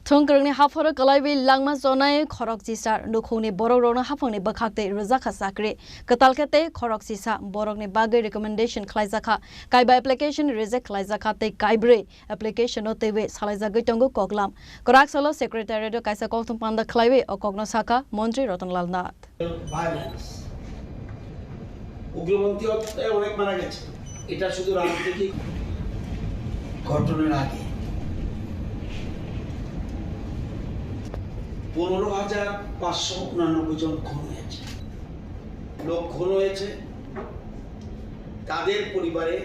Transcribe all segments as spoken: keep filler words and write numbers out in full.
Thwngkwrwngni haphoro kwlaiwi langma chonai khorok chisar nukhungni borokrokno haphangni bwkhaktwi rwjakha chakri. Kwtal khe tei khorok chisa borokni bagwi recommendation khlaijakha. Kaiba application reject khlaijakha tei kaibrwi application-o twiwi salaijagwi tongo koklam. Kwrak salo secretariat-o kaisa kokthum panda khlaiwi o kokno sakha Montri Ratan Lal Nath. Violence. উগ্রপন্থী হত্যায় অনেক মারা গেছে। এটা শুধু রাজনৈতিক ঘটনার আগে পনেরো হাজার পাঁচশো উনানব্বই জন খুন হয়েছে। লোক খুন হয়েছে, তাদের পরিবারে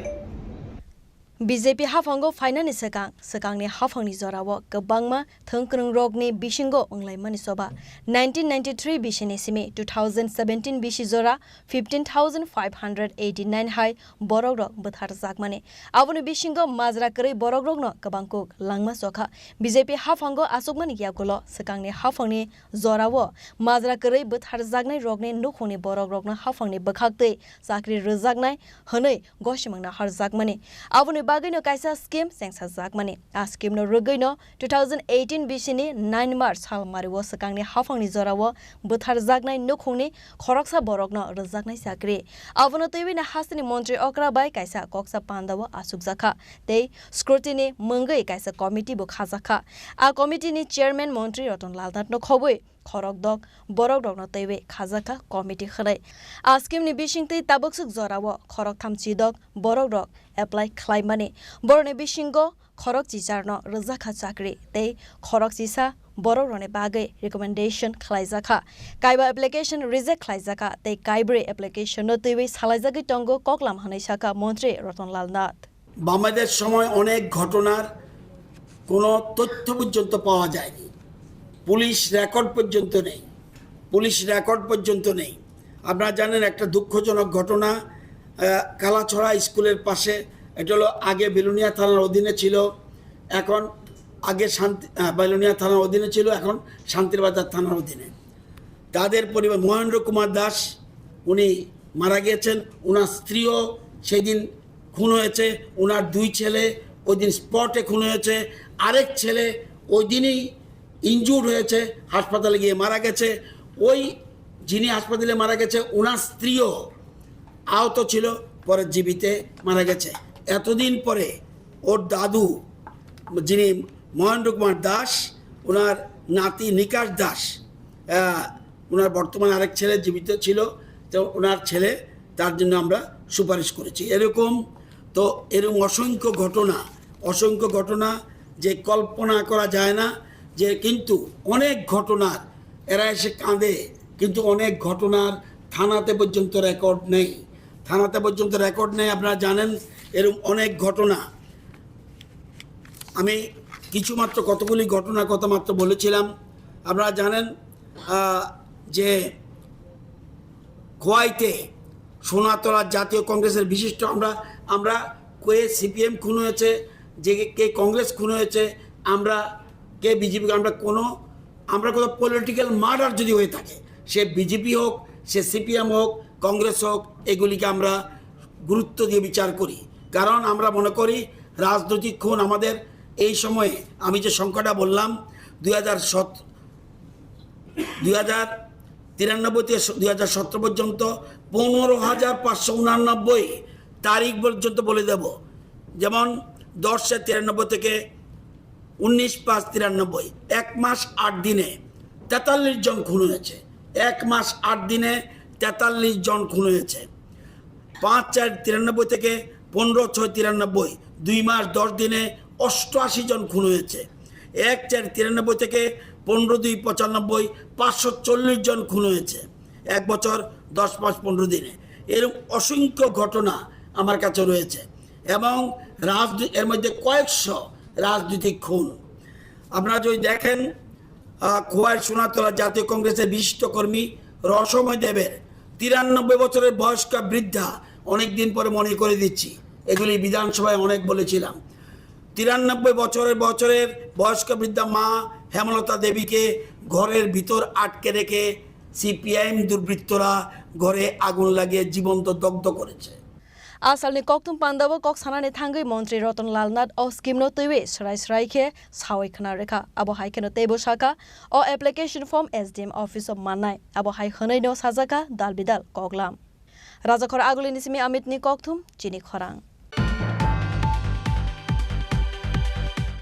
B J P haphango phainani swkang, swkangni haphangni jorao kwbangma thwngkwrwngrokni bisingo wnglaimani choba. Nineteen ninety-three bisini simi two thousand seventeen bisi jora fifteen thousand five hundred eighty-nine hai borokrok bwtharjakmani. Aboni bisingo majra kwrwi borokrokno kwbangkuk langma chokha. B J P haphango achukmani yagulo swkangni haphangni jorao majra kwrwi bwtharjaknairokni nukhungni borokrokno haphangni bwkhaktwi chakri rwjaknai hwnwi gosimang naharjakmani. Aboni bagwino kaisa scheme chengsajakmani. A scheme no rwgwino two thousand eighteen bisini nine March sal mario swkangni haphangni jorao bwtharjaknai nukhungni khoroksa borokno rwjaknai chakri. Abono twiwino hasteni montri okra bai kaisa koksa pandao achukjakha tei scrutiny mungwi kaisa committee bo khajakha. A committee ni chairman montri Ratan Lal Nath no khobwi khorok dok borok rokno twiwi khajakha committee hwnwi. A scheme ni bisingtwi tabukswk jorao khorok tham chidok borok rok apply khlaimani. Borokni bisingo khorok chicharno rwjakha chakri tei khorok chisa borok rokni bagwi recommendation khlaijakha. Kaiba application reject khlaijakha tei kaibrwi application no twiwi salaijagwi tongo koklam hwnwi sakha montri Ratan Lal Nath. বামেদের সময় অনেক ঘটনার কোনো তথ্য পর্যন্ত পাওয়া যায়নি, police record পর্যন্ত নেই, পুলিশ রেকর্ড পর্যন্ত নেই। আপনারা জানেন একটা দুঃখজনক ঘটনা, আহ, কালাছড়া স্কুলের পাশে, এটা হলো আগে বেলুনিয়া থানার অধীনে ছিল, এখন আগে শান্তি, আহ, বেলুনিয়া থানার অধীনে ছিল, এখন শান্তিরবাজার থানার অধীনে। তাদের পরিবার, মহেন্দ্র কুমার দাস, উনি মারা গিয়েছেন। ওনার স্ত্রীও সেই দিন খুন হয়েছে। ওনার দুই ছেলে ওই দিন স্পটে খুন হয়েছে। আরেক ছেলে ওই দিনই ইনজুর্ড হয়েছে, হাসপাতালে গিয়ে মারা গেছে। ওই যিনি হাসপাতালে মারা গেছে, ওনার স্ত্রীও আহত ছিল, পরে জীবিতে মারা গেছে। এতদিন পরে ওর দাদু, যিনি মহেন্দ্র কুমার দাস, ওনার নাতি নিকাশ দাস, আহ, ওনার বর্তমানে আরেক ছেলে জীবিত ছিল, তো ওনার ছেলে, তার জন্য আমরা সুপারিশ করেছি। এরকম তো এরকম অসংখ্য ঘটনা, অসংখ্য ঘটনা যে কল্পনা করা যায় না, যে কিন্তু অনেক ঘটনার এরা এসে কাঁদে, কিন্তু অনেক ঘটনার থানাতে পর্যন্ত রেকর্ড নেই, থানাতে পর্যন্ত রেকর্ড নেই। আপনারা জানেন এরকম অনেক ঘটনা। আমি কিছু মাত্র কতগুলি ঘটনা কথা মাত্র বলেছিলাম। আপনারা জানেন, আহ, যে খোয়াইতে সোনাতলা জাতীয় কংগ্রেসের বিশিষ্ট আমরা, আমরা কে সিপিএম খুন হয়েছে, যে কে কংগ্রেস খুন হয়েছে, আমরা কে বিজেপি, আমরা কোনো, আমরা কোনো পলিটিক্যাল মার্ডার যদি হয়ে থাকে, সে বিজেপি হোক, সে সিপিএম হোক, কংগ্রেস হোক, এগুলিকে আমরা গুরুত্ব দিয়ে বিচার করি। কারণ আমরা মনে করি রাজনৈতিক খুন আমাদের এই সময়ে, আমি যে সংখ্যাটা বললাম, দুই হাজার সত-, দুই হাজার তিরানব্বই থেকে স-, দুই হাজার সতেরো পর্যন্ত পনেরো হাজার পাঁচশো উনানব্বই তারিখ পর্যন্ত বলে দেব। যেমন দশ চার তিরানব্বই থেকে উনিশ পাঁচ তিরানব্বই, এক মাস আট দিনে তেতাল্লিশ জন খুন হয়েছে। এক মাস আট দিনে তেতাল্লিশ জন খুন হয়েছে। পাঁচ চার তিরানব্বই থেকে পনেরো ছয় তিরানব্বই, দুই মাস দশ দিনে অষ্টআশি জন খুন হয়েছে। এক চার তিরানব্বই থেকে পনেরো দুই পঁচানব্বই, পাঁচশো চল্লিশ জন খুন হয়েছে এক বছর দশ মাস পনেরো দিনে। এরকম অসংখ্য ঘটনা আমার কাছে রয়েছে এবং রাজনী-, এর মধ্যে কয়েকশো রাজনৈতিক খুন। আপনারা যদি দেখেন, আহ, খোয়াই সোনাতলা জাতীয় কংগ্রেসের বিশিষ্ট কর্মী রসময় দেবের তিরানব্বই বছরের বয়স্কা বৃদ্ধা, অনেক দিন পরে মনে করে দিচ্ছি, এগুলি বিধানসভায় অনেক বলেছিলাম। তিরানব্বই বছরের, বছরের বয়স্ক বৃদ্ধা মা হেমলতা দেবীকে ঘরের ভিতর আটকে রেখে সিপিআইএম দুর্বৃত্তরা ঘরে আগুন লাগিয়ে জীবন্ত দগ্ধ করেছে। A salni kokthum pandao kok sanani thangwi Montri Roton Lal Nath o scheme no twiwi srai srai khe sawi khna rwkha. Abo hai kheno teibo sakha, o application form S D M office o mannai. Abo hai hwnwi no sajakha dal bidal koklam. Rajakhor Agulini simi Amit ni kokthum chini khorang.